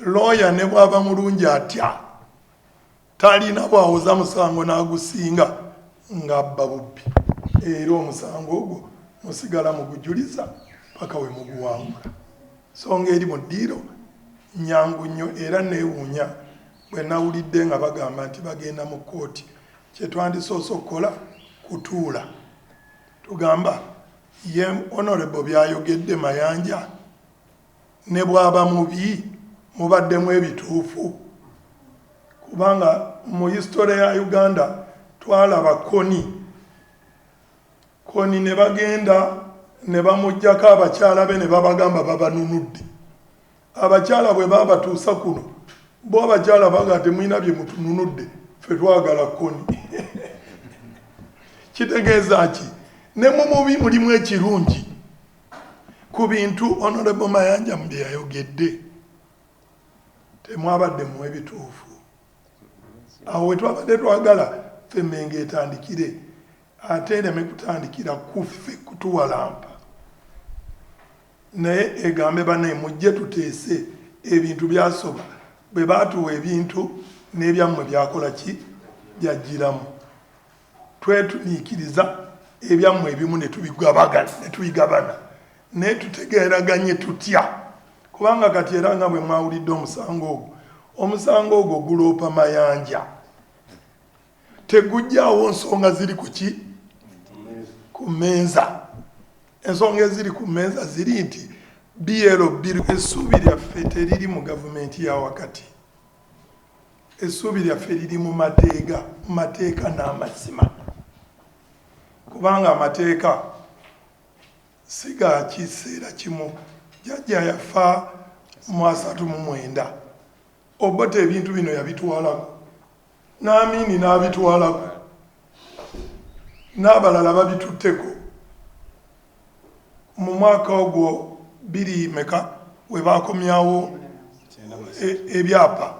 Looya ne bw'aba mulungi atya, talina bw'awoza musango n'agusinga ng'abba bubbi, era omusango ogwo musigala mugujuliza paka we muguwangula. Nsonga eri mu ddiiro nyangu nnyo, era neewuunya bwe nawulidde nga bagamba nti bagenda mu kkooti. Kye twandisoose okukola kutuula tugamba ye Honorable byayogedde Mayanja ne bw'aba mubi mubaddemu ebituufu, kubanga mu history ya Uganda twalaba Kony. Kony ne bagenda ne bamuggyako abakyala be ne babagamba babanunudde. Abakyala bwe babatuusa kuno, bo abakyala baga temulina bye mutununudde, ffe twagala Kony. Kitegeeza ki? Ne mu mubi mulimu ekirungi. Ku bintu Honorable Mayanja mu bye yayogedde temwabadde mu ebituufu. Awo we twabadde twagala ffe Mmengo etandikire, ate ereme kutandikira ku ffe kutuwalampa, naye egambe bannaye mujje tuteese ebintu byasoba. Bwe baatuwa ebintu n'ebyammwe byakola ki, byajjiramu, twetumiikiriza ebyammwe ebimu ne tubigabana, naye tutegeeraganye tutya? Kubanga kati era nga bwe mwawulidde omusango ogwo, omusango ogwo guloopa Mayanja, tegujjaawo nsonga ziri ku ki, ku mmeeza. Ensonga eziri ku mmeeza ziri nti BLB, essuubi lyaffe teriri mu gavumenti ya wakati, essuubi lyaffe liri mu mateeka, mateeka n'amazima, kubanga amateeka si ga kiseera kimu. Jjajja yafa mu 39, Obote ebintu bino yabitwalako, n'Amini n'abitwalako, n'abalala babitutteko. Mu mwaka ogwo biri meka we bakomyawo ebyapa?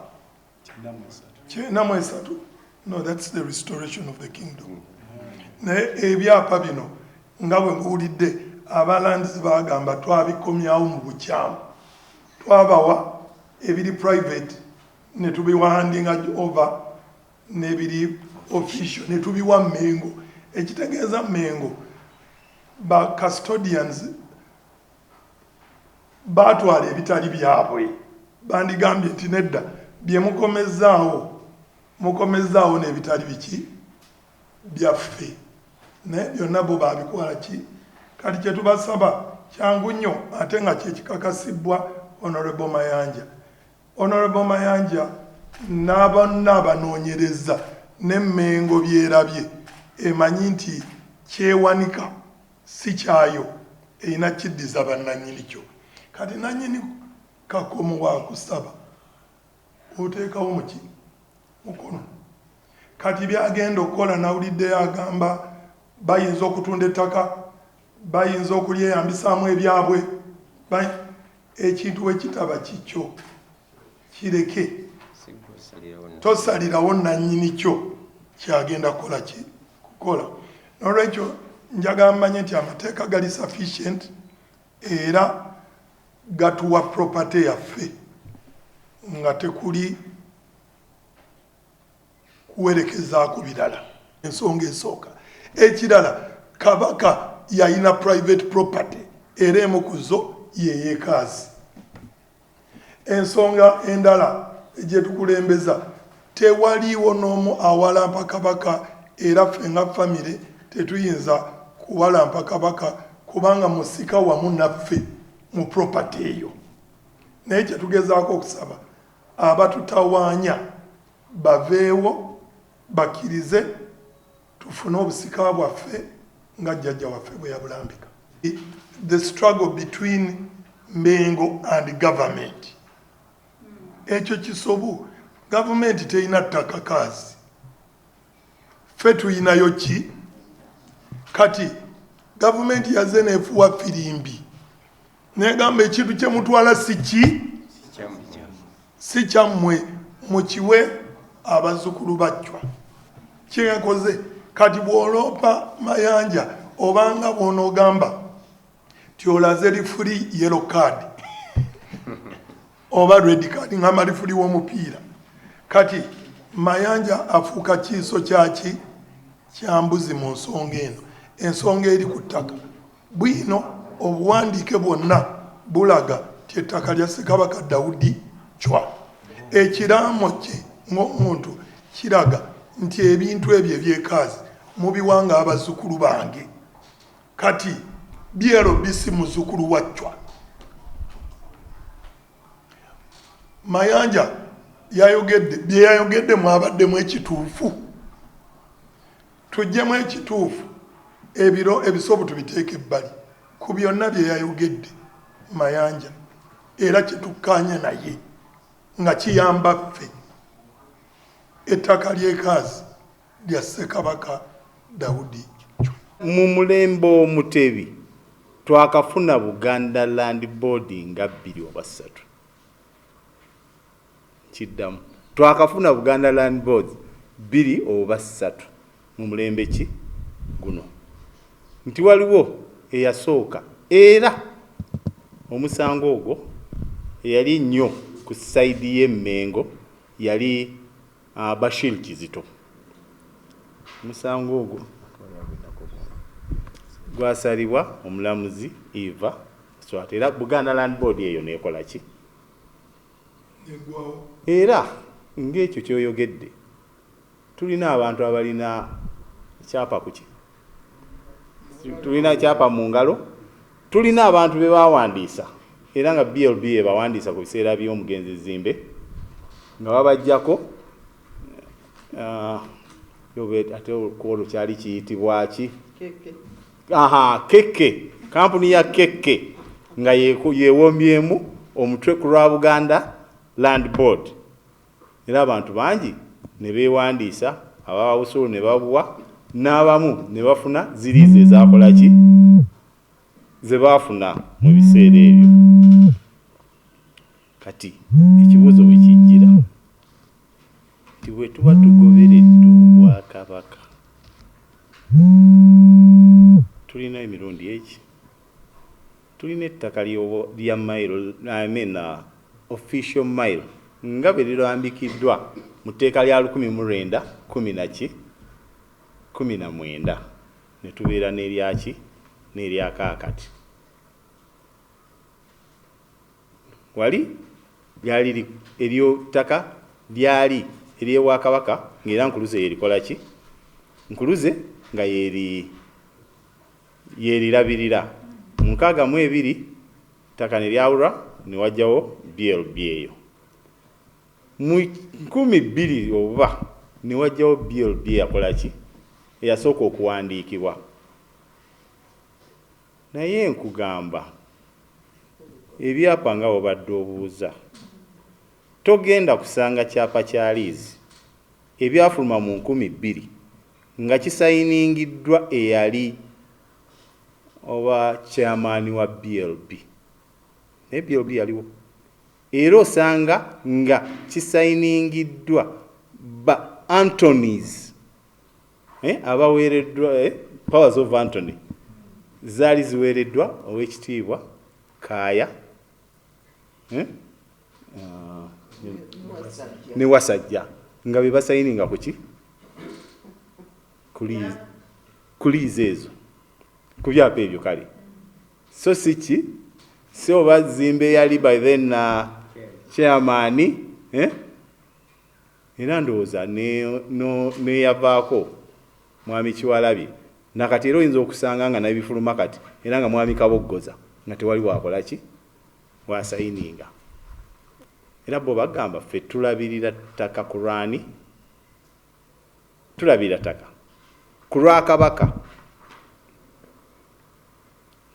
93. No, that's the restoration of the kingdom. Naye ebyapa bino nga bwe muwulidde abalandizi bagamba twabikomyawo mu bukyamu, twabawa ebiri private ne tubiwa handing over, n'ebiri official ne tubiwa Mmengo. Ekitegeeza Mmengo ba custodians batwala ebitali byabwe. Bandigambye nti nedda, bye mukomezaawo, mukomezaawo n'ebitali biki byaffe, naye byonna bo babikola ki. Kati kyetubasaba kyangu nnyo, ate nga kyekikakasibwa Honorable Mayanja. Honorable Mayanja n'abonna abanoonyereza n'Emmengo byerabye emanyi nti kyewanika si kyayo, erina kiddiza bannannyini kyo. Kati nannyini kakomo wakusaba oteekawo muki mukono. Kati byagenda okukola, nawuliddeyo agamba bayinza okutunda ettaka, bayinza okulyeyambisaamu ebyabwe. Ekintu we kitaba kikyo kireke, tosalirawo nannyini kyo kyagenda kukola ki kukola. Nolwekyo njagala mmanye nti amateeka gali sufficient era gatuwa property yaffe nga tekuli kuwerekezaako birala. Ensonga esooka. Ekirala, Kabaka yalina private property, era emu ku zo yeyekaazi. Ensonga endala gyetukulembeza, tewaliiwo n'omu awalampa Kabaka, era ffe nga famire tetuyinza kuwalampa Kabaka kubanga musika wamu naffe mu property eyo. Naye kyetugezaako okusaba, abatutawaanya baveewo, bakkirize tufune obusika bwaffe nga jjajja waffe bwe yabulambika. The struggle between Mengo and government, ekyo kisobu. Gavumenti terina ttaka kaazi, ffe tuyinayo ki? Kati gavumenti yazze neefuwa firimbi negamba ekintu kyemutwala si ki, si kyammwe, mukiwe abazzukulu baccwa. Kyekoze kati bw'oloopa Mayanja obanga bw'onoogamba ti olaze referee yellow card. Oba red card ngamba lifuli w'omupiira. Kati Mayanja afuuka kiiso kyaki kya mbuzi mu nsonga eno. Ensonga eri ku ttaka bwino, obuwandiike bwonna bulaga nti ettaka lya Ssekabaka Daudi Chwa. Ekiraamo kye ng'omuntu kiraga nti ebintu ebyo ebyekaazi mubiwanga abazzukulu bange. Kati BLB si muzzukulu wa Chwa. Mayanja yayogedde bye yayogedde mwabaddemu ekituufu. Tuggyemu ekituufu, ebiro ebisobu tubiteeke ebbali. Ku byonna bye yayogedde Mayanja era kye tukkaanya naye nga kiyamba ffe, ettaka ly'ekaazi lya Ssekabaka Daudi Chwa. Mu mulembe Omutebi twakafuna Buganda Land Board nga bbiri oba ssatu. Nkiddamu, twakafuna Buganda Land Board bbiri oba ssatu mu mulembe ki guno. Nti waliwo eyasooka era omusango ogwo eyali ennyo ku sayidi y'e Mmengo yali Bashir Kizito. Omusango ogwo gwasalibwa omulamuzi Eva Swat, era Buganda Land Board eyo neekola ki? Era ng'ekyo ky'oyogedde, tulina abantu abalina kyapa ku ki? Tulina kyapa mu ngalo, tulina abantu be bawandiisa era nga BLB ebawandiisa ku biseera by'omugenzi Zimbe nga babajjako ate kwolwo kyali kiyitibwa ki? Aha, Keke, kampuni ya Keke nga yewombyemu omutwe ku lwa Buganda Land Board. Era abantu bangi ne beewandiisa, abawa busuulu ne babuwa, n'abamu ne bafuna ziriizi ezaakola ki ze baafuna mu biseera ebyo. Kati ekibuuzo bwe kijjira nti bwe tuba tugoberedde Obwakabaka tulina emirundi egi, tulina ettaka lya mile, I mean, official mile nga bwe lirambikiddwa mu tteeka lya lukumi mu lwenda kumi na ki kumi na mwenda, ne tubeera n'eryaki n'eryakaakati. Wali lyali ery'ettaka lyali ery'Obwakabaka ng'era Nkuluze yerikola ki? Nkuluze nga yerirabirira. Mu 62 ttaka ne lyawulwa ne wajjawo BLB eyo. Mu 2000 oba ne wajjawo BLB eyakola ki? Eyasooka okuwandiikibwa. Naye nkugamba ebyapa nga bw'obadde obuuza, togenda kusanga kyapa kya liizi ebyafuluma mu 2000 nga kisayiningiddwa eyali oba chairman wa BLB. Naye BLB yaliwo. Era osanga nga kisayiningiddwa ba Antonys, abaweereddwa powers of Antony zaali ziweereddwa ow'ekitiibwa Kaaya ne Wasajja nga be basayininga ku ki? Ku liizi ezo, ku byapa ebyo kale. So si ki si oba Zimbe yali by then chairman, Era ndowooza neyavaako Mwami Kiwalabye nakati era oyinza okusanga nga nabifuluma kati era nga Mwami Kaboggoza nga tewali wakola ki wasayininga. Era bo bagamba ffe tulabirira ttaka ku lwani? Tulabirira ttaka ku lwa Kabaka.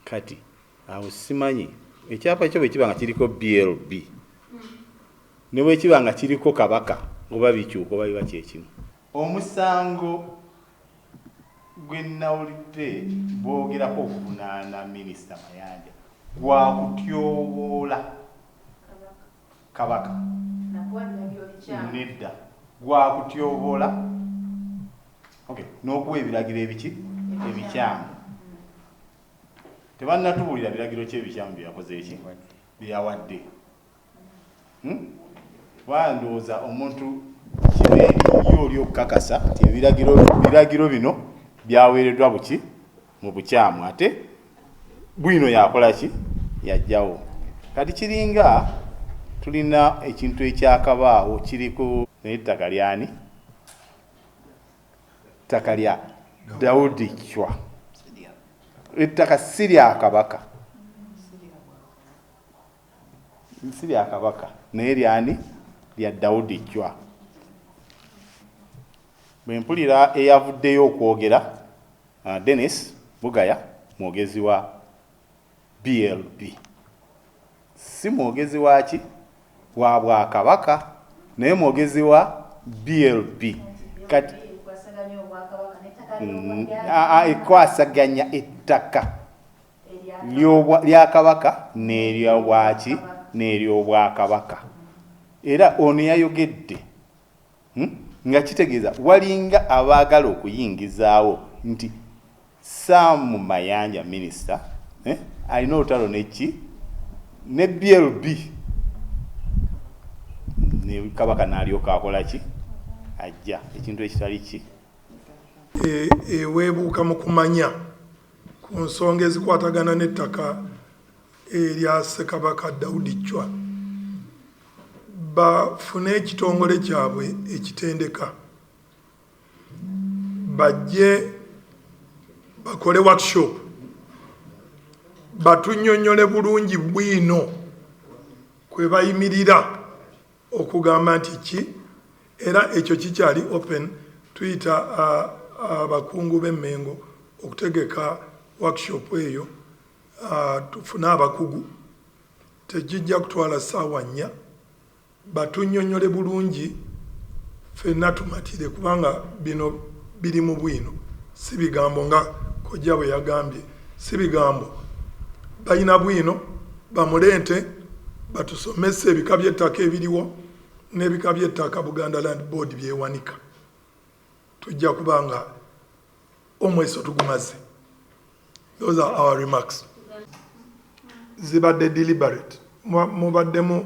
Kati awo simanyi ekyapa kyo bwe kiba nga kiriko BLB ne bwe kiba nga kiriko Kabaka oba bikyuka oba biba kyekimu. Omusango gwe nnawulidde boogerako oguvunaana Minisita Mayanja gwa kutyoboola Kabaka. Nedda, gwa kutyoboola n'okuwa ebiragiro ebiki ebikyamu. Tebannatubuulira biragiro ki ebikyamu bye yakoze eki bye yawadde. Kuba ndowooza omuntu kiba eri oli okukakasa nti ebiragiro bino byaweereddwa buki mu bukyamu, ate bwino yakola ki, yajjawo. Kati kiringa tulina ekintu ekyakabaawo kiri ku naye ettaka lyani? Ttaka lya Daudi Chwa, ettaka si lya Kabaka, si lya Kabaka, naye lyani? Lya Daudi Chwa. Bwe mpulira eyavuddeyo okwogera, Dennis Bugaya, mwogezi wa BLB, si mwogezi waki wa Bwakabaka, naye mwogezi wa BLB. Kati ekwasaganya ettaka lya Kabaka n'eryobwaki n'eryobwakabaka. Era ono yayogedde nga kitegeeza walinga abaagala okuyingizaawo nti Sam Mayanja minisita alina olutalo neki ne BLB ne Kabaka, n'alyoka akola ki, ajja ekintu ekitali ki. Eweebuuka mu kumanya ku nsonga ezikwatagana n'ettaka erya Ssekabaka Daudi Chwa, bafune ekitongole kyabwe ekitendeka, bajje bakole workshop, batunnyonnyole bulungi bwino kwe bayimirira okugamba nti ki. Era ekyo kikyali open. Tuyita abakungu b'Emmengo okutegeka workshop eyo, tufune abakugu. Tekijja kutwala ssaawa 4, batunnyonnyole bulungi ffenna tumatire, kubanga bino biri mu bwino, si bigambo nga kojja bwe yagambye, si bigambo. Balina bwino, bamuleete batusomese ebika by'ettaka ebiriwo n'ebika by'ettaka Buganda Land Board byewanika. Tujja kuba nga omweso tugumaze. Those are our remarks. Zibadde deliberate, mubaddemu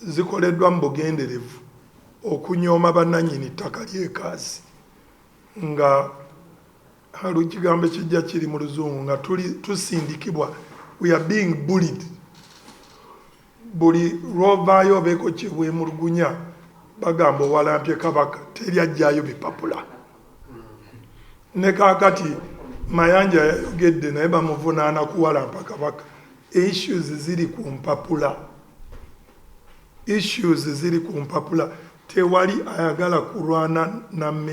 zikoleddwa mu bugenderevu okunyooma bannannyini ttaka ly'ekaasi, nga ekigambo kijja kiri mu Luzungu nga tuli tusindikibwa, we are being bullied. Buli lwovaayo obeeko kyebwemulugunya, bagamba owalampye Kabaka. Teri ajjayo bipapula. Ne kaakati Mayanja yayogedde, naye bamuvunaana kuwalampa Kabaka. Issues ziri ku mpapula, issues ziri ku mpapula. Tewali ayagala kulwana na.